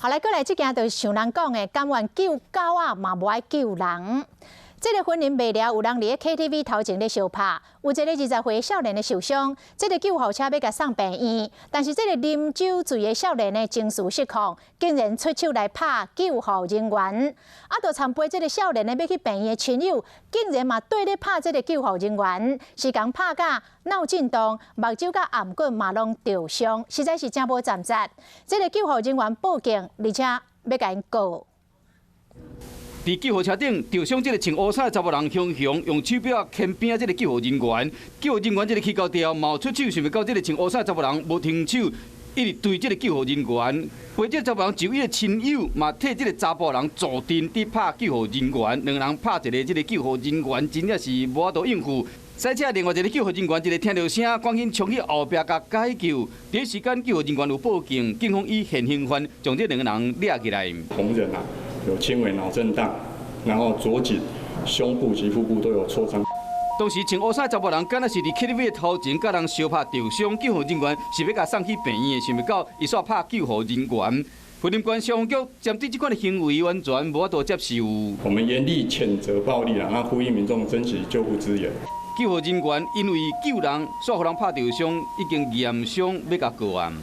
好來，過來這件就是像人講的，甘願救狗仔，嘛無愛救人。這个雲林麥寮有人佇咧 KTV 頭前咧相拍，有一个20歲少年的受傷，這个救護車欲共送病院，但是這个啉酒醉的少年呢情緒失控，竟然出手來拍救護人員，啊，就參陪這个少年呢欲去病院的親友，竟然嘛對咧拍這个救護人員，是共拍甲腦震盪，目睭佮頷骨嘛攏著傷，實在是真無站節。這个救護人員報警，而且欲共𪜶告。佇救護車頂著傷這个穿烏衫的查埔人，雄雄用手錶仔牽邊這个救護人員，救護人員這个起高調，嘛出手，想欲到這个穿烏衫的查埔人無停手，一直追這个救護人員。陪這个查埔人就醫的親友嘛，替這个查埔人助陣佇拍救護人員，兩人拍一个這个救護人員，真正是無法度應付。賽車另外一个救護人員一个聽著聲，趕緊衝去後壁共解救。第一時間救護人員有報警，警方以現行犯將這兩个人掠起來。同仁啊，有輕微腦震盪，然後左頸、胸部及腹部都有挫傷。當時穿烏衫查埔人，敢若是佇 KTV 的頭前，佮人相拍著傷，救護人員是欲共送去病院的，想袂到伊煞拍救護人員。雲林縣消防局針對這款的行為完全無法度接受。我們嚴厲譴責暴力啊，那呼籲民眾珍惜救護資源。救護人員因為救人，煞予人拍著傷，已經嚴傷欲共告案。